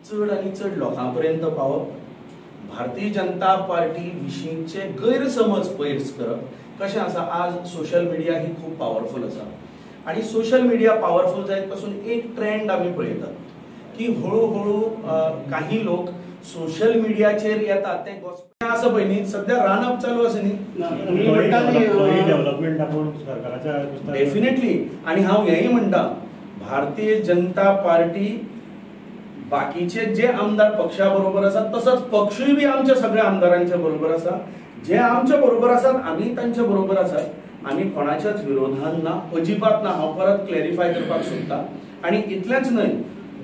चड आनी चड लोकां पर्यंत पावप, भारतीय जनता पार्टी विशींचे गैरसमज पयस करप. कशें आसा, आज सोशल मिडिया ही खूब पावरफूल आसा आनी सोशल मिडिया पावरफूल जायत पासून एक ट्रेंड आमी पळयतात की हळू हळू काही लोक सोशल मिडियाचेर येतात ते गॉस्पेल आसा पळय न्ही, सद्या रांदप चालू आसा न्ही, डेव्हलपमेंट आपूण सरकाराच्या डेफिनेटली. आनी हांव हेंय म्हणटा, भारतीय जनता पार्टी बाकीचे जे आमदार पक्षा बरोबर आसात तसोच पक्षूय बी आमच्या सगळ्या आमदारांच्या बरोबर आसा. जे आमच्या बरोबर आसात आमी तांच्या बरोबर आसात, आमी कोणाच्याच विरोधान ना, अजिबात ना. हांव परत क्लॅरिफाय करपाक सोदता. आनी इतलेंच न्हय,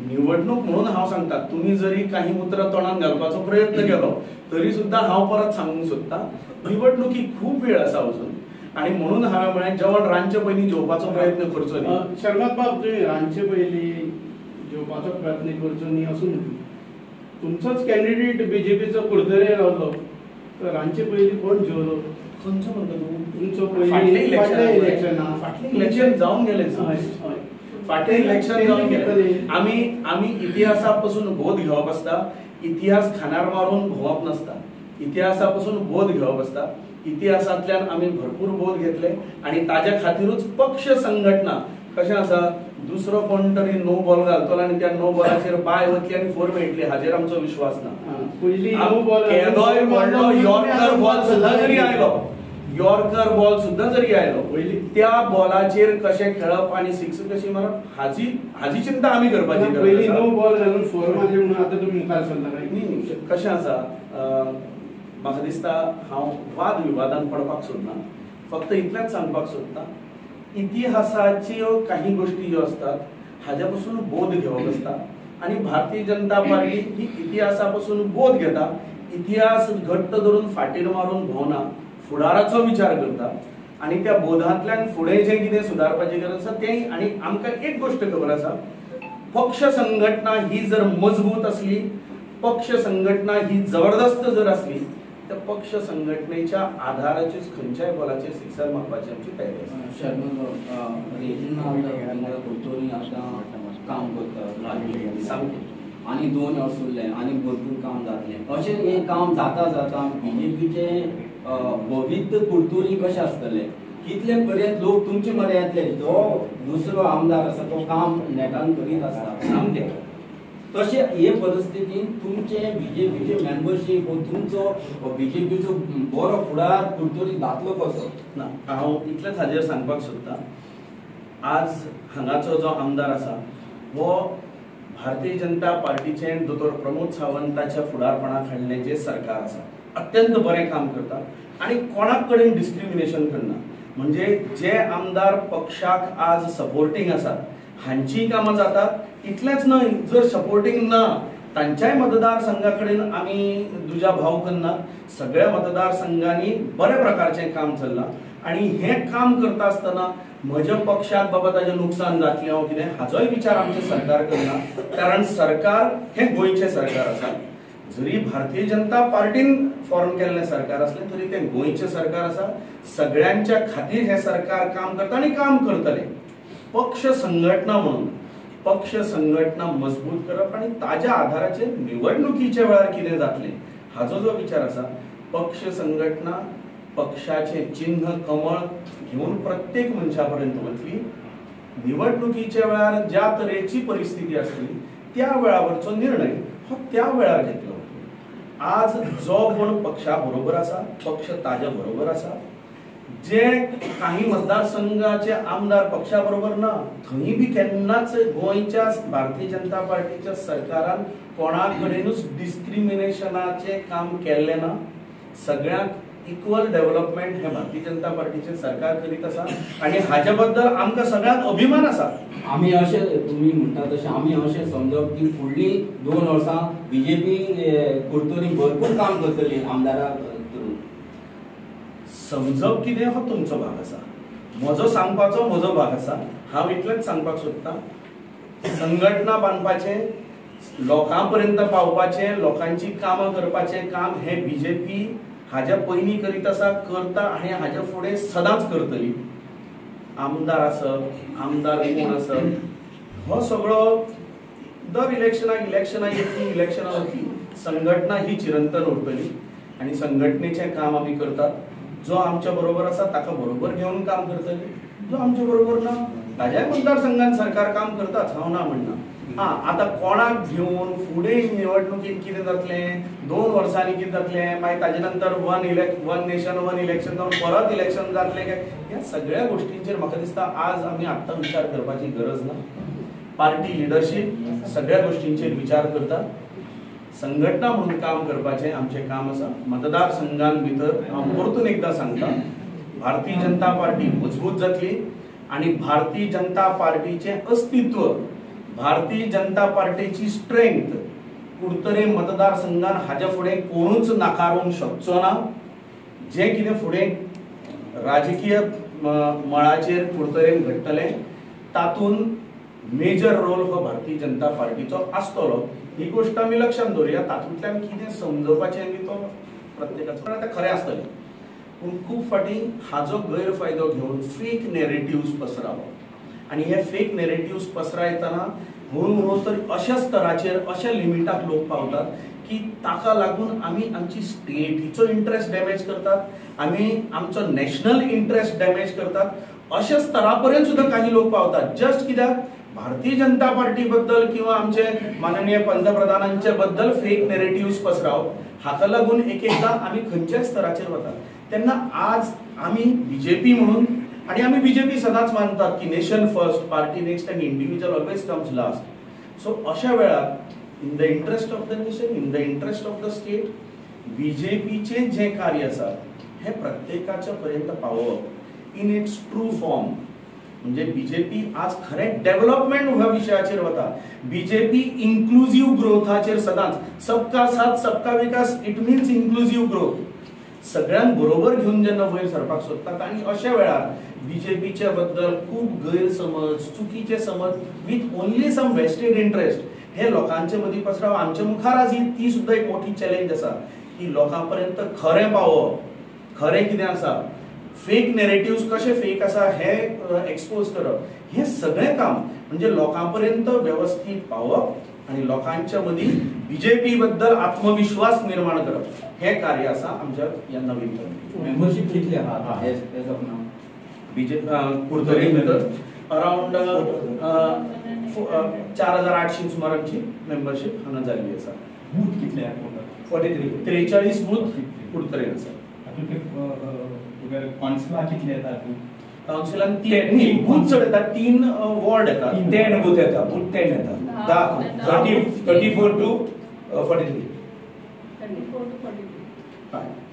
निवडणूक म्हणून हांव सांगता, तुमी जरी काही उतरां तोंडान घालपाचो प्रयत्न केलो तरी सुद्दां हांव परत सांगूंक सोदता, निवडणुकीक खूब वेळ आसा अजून. आनी म्हणून हांवें म्हळें जेवण रांदचे पयलीं जेवपाचो प्रयत्न करचो न्ही. शर्मत बाब, तुमी रांदचे पयलीं जेवपाचो प्रयत्न करचो न्ही असो म्हणटा, तुमचोच कॅन्डिडेट बीजेपीचो कुडतरे रावलो तर रांदचे पयलीं कोण जेवलो? खंयचो म्हणटा तूं? तुमचो पयलीं इलेक्शना फाटलें इलेक्शन जावन गेलें, फाटलें इलेक्शन जावन गेलें. आमी आमी इतिहासा पासून बोध घेवप आसता, इतिहास खानार मारून भोंवप नासता, इतिहासा पासून बोध घेवप आसता. इतिहासांतल्यान आमी भरपूर बोध घेतले आनी ताज्या खातीरूच पक्ष संघटना कशें आसा, दुसरो कोण तरी नो बॉल घालतलो आनी त्या नो बॉलाचेर बाय वतली आनी फोर मेळटली हाजेर आमचो विश्वास ना. केदोय व्हडलो यॉर्कर बॉल सुद्दां जरी आयलो, यॉर्कर बॉल सुद्दां जरी आयलो, त्या बॉलाचेर कशें खेळप आनी सिक्स कशी मारप हाजी हाजी चिंता आमी करपाची. पयलीं नो बॉल घालून फोर मारली म्हणून आतां तुमी मुखार सरला काय? न्ही, कशें आसा, म्हाका दिसता हांव वाद विवादान पडपाक सोदना, फक्त इतलेंच सांगपाक सोदता, इतिहासाच्यो काही गोष्टी ज्यो आसतात हाज्या पासून बोध घेवप आसता आनी भारतीय जनता पार्टी ही इतिहासा पासून बोध घेता, इतिहास घट्ट धरून फाटीर मारून भोंवना, फुडाराचो विचार करता आनी त्या बोधांतल्यान फुडें जें कितें सुदारपाची गरज आसा तें. आनी आमकां एक गोश्ट खबर आसा, पक्ष संघटना ही जर मजबूत आसली, पक्ष संघटना ही जबरदस्त जर आसली तर पक्ष संघटनेच्या आधाराचेर खंयच्याय बॉलाचेर सिक्सर मारपाची आमची तयारी आसा. शर्मा, रेजिनाल्ड कुडतरी आतां काम करता सामकें, आनी 2 वर्स उरलें आनी भरपूर काम जातलें. अशें हें काम जाता जाता बीजेपीचें भवित्य कुडतरी कशें आसतलें, कितले पर्यंत लोक तुमचे मरे येतले? जो दुसरो आमदार आसा तो काम नेटान करीत आसता सामकें, तशें हे परिस्थितीन तुमचे बीजेपीचे मेंबरशीप वो तुमचो बीजेपीचो बरो फुडार कुडतरी जातलो कसो? ना, हांव इतलेंच हाजेर सांगपाक सोदता, आज हांगाचो जो आमदार आसा हो भारतीय जनता पार्टीचे दोतोर प्रमोद सावंताच्या फुडारपणा खाल्लें जें सरकार आसा अत्यंत बरें काम करता आनी कोणाक कडेन डिस्क्रिमिनेशन करना. म्हणजे जे आमदार पक्षाक आज सपोर्टींग आसात हांचीय कामां जातात, इतलेंच न्हय जर सपोर्टींग ना तांच्याय मतदारसंघा कडेन आमी दुजा भाव करना. सगळ्या मतदारसंघांनी बऱ्या प्रकारचें काम चल्लां आनी हें काम करता आसतना म्हज्या पक्षाक बाबा ताजें नुकसान जातलें हांव कितें हाजोय विचार आमचें सरकार करना, कारण सरकार हें गोंयचें सरकार आसा. जरी भारतीय जनता पार्टीन फॉर्म केल्लें सरकार आसलें तरी तें गोंयचें सरकार आसा, सगळ्यांच्या खातीर हें सरकार काम करता आनी काम करतलें. पक्ष संघटना म्हणून पक्ष संघटना मजबूत करप आनी ताज्या आधाराचेर निवडणुकीच्या वेळार कितें जातलें हाजो जो विचार आसा, पक्ष संघटना पक्षाचें चिन्ह कमळ घेवन प्रत्येक मनशा पर्यंत वतली. निवडणुकीच्या वेळार ज्या तरेची परिस्थिती आसतली त्या वेळावरचो निर्णय हो त्या वेळार घेतलो. आज जो कोण पक्षा बरोबर आसा, पक्ष ताज्या बरोबर आसा, जे काही मतदारसंघाचे आमदार पक्षा बरोबर ना थंय बी केन्नाच गोंयच्या भारतीय जनता पार्टीच्या सरकारान कोणा कडेनूच डिस्क्रिमिनेशनाचें काम केल्लें ना. सगळ्यांक इक्वल डेव्हलपमेंट हे भारतीय जनता पार्टीचे सरकार करीत आसा आनी हाजे बद्दल आमकां सगळ्यांक अभिमान आसा. आमी अशें तुमी म्हणटा तशें आमी अशें समजप की फुडलीं 2 वर्सां बीजेपी कुडतरी भरपूर काम करतली आमदारा थ्रू. समजप कितें हो तुमचो भाग आसा, म्हजो सांगपाचो म्हजो भाग आसा. हांव इतलेंच सांगपाक सोदता, संघटना बांदपाचें, लोकां पर्यंत पावपाचें, लोकांची कामां करपाचें काम हें बीजेपी हाज्या पयलीं करीत आसा, करता आनी हाज्या फुडें सदांच करतली. आमदार आसप, आमदार कोण आसप हो सगळो दर इलेक्शनाक इलेक्शनां येतली, इलेक्शनां वतली, संघटना ही चिरंतन उरतली आनी संघटनेचें काम आमी करतात. जो आमच्या बरोबर आसा ताका बरोबर घेवन काम करतली, जो आमच्या बरोबर ना ताज्याय मतदारसंघान सरकार काम करताच, हांव ना म्हणना. हां, आतां कोणाक घेवन फुडें निवडणुकीत कितें जातलें, 2 वर्सांनी कितें जातलें, मागीर ताजे नंतर वन नेशन वन इलेक्शन जावन परत इलेक्शन जातलें काय, ह्या सगळ्या गोश्टींचेर म्हाका दिसता आज आमी आत्तां विचार करपाची गरज ना. पार्टी लिडरशीप सगळ्या गोश्टींचेर विचार करता. संघटना म्हणून काम करपाचें आमचें काम आसा. मतदारसंघान भितर हांव परतून एकदां सांगता, भारतीय जनता पार्टी मजबूत जातली आनी भारतीय जनता पार्टीचें अस्तित्व, भारतीय जनता पार्टीची स्ट्रेंथ कुडतरे मतदारसंघान हाज्या फुडें कोणूच नाकारूंक शकचो ना. जें कितें फुडें राजकीय मळाचेर कुडतरेन घडटलें तातूंत मेजर रोल हो भारतीय जनता पार्टीचो आसतलो, ही गोश्ट आमी लक्षांत दवरुया. तातूंतल्यान कितें समजोवपाचें आनी तो प्रत्येकाचो आतां खरें आसतलें, पूण खूब फावटी हाजो गैरफायदो घेवन फेक नॅरेटिव्स पसरावप आनी हे फेक नॅरेटिव्स पसरायतना हळू हळू तर अशा स्तराचेर अशा लिमिटाक लोक पावतात की ताका लागून आमी आमची स्टेटीचो इंट्रस्ट डॅमेज करतात, आमी आमचो नॅशनल इंट्रस्ट डॅमेज करतात. अशा स्तरा पर्यंत सुद्दां काही लोक पावतात जस्ट कित्याक भारतीय जनता पार्टी बद्दल किंवा आमचे माननीय पंतप्रधानांचे बद्दल फेक नॅरेटिव्स पसरावप. हाका लागून एक एकदां आमी खंयच्याय स्तराचेर वतात. तेन्ना आज आमी बीजेपी म्हणून, आनी आमी बीजेपी सदांच मानतात की nation first, party next and individual always comes last. So अशा वेळार in the interest of the nation, in the interest of the state, बीजेपीचें जें कार्य आसा हें प्रत्येकाच्या पर्यंत पावोवप इन it's true form. म्हणजे बीजेपी आज खरें डेव्हलपमेंट ह्या विशयाचेर वता. बीजेपी इन्क्लुझीव ग्रोथाचेर सदांच, सबका साथ सबका विकास, it means inclusive growth, सगळ्यांक बरोबर घेवन जेन्ना वयर सरपाक सोदतात. आनी अशा वेळार बीजेपीच्या बद्दल खूब गैरसमज, चुकीचे समज with only some vested interest हे लोकांचे मदीं पसरावप. आमचे मुखार आज ही ती सुद्दां एक मोठी चॅलेंज आसा की लोकां पर्यंत खरें पावोवप, खरें कितें आसा, फेक नॅरेटिव्स कशे फेक आसा हे एक्सपोज करप, हें सगळें काम म्हणजे लोकां पर्यंत वेवस्थीत पावप आनी लोकांच्या मदीं बीजेपी बद्दल आत्मविश्वास निर्माण करप हें कार्य आसा आमच्या ह्या नवीन कमिटीन. मेंबरशीप कितली आहा as of now BJP Curtorim भितर? अरावंड 4800 सुमार आमची मेंबरशीप हांगा जाल्ली आसा. बूथ कितले आहा? 43, 43 बूथ कुडतरेन आसा. कावन्सिला कितले येतात? कावन्सिलान 3 बूथ चड येतात, 3 वॉर्ड येतात, 10 बूथ येतात, बूथ 10 येतात, 10 34 to 43. 34 to 43.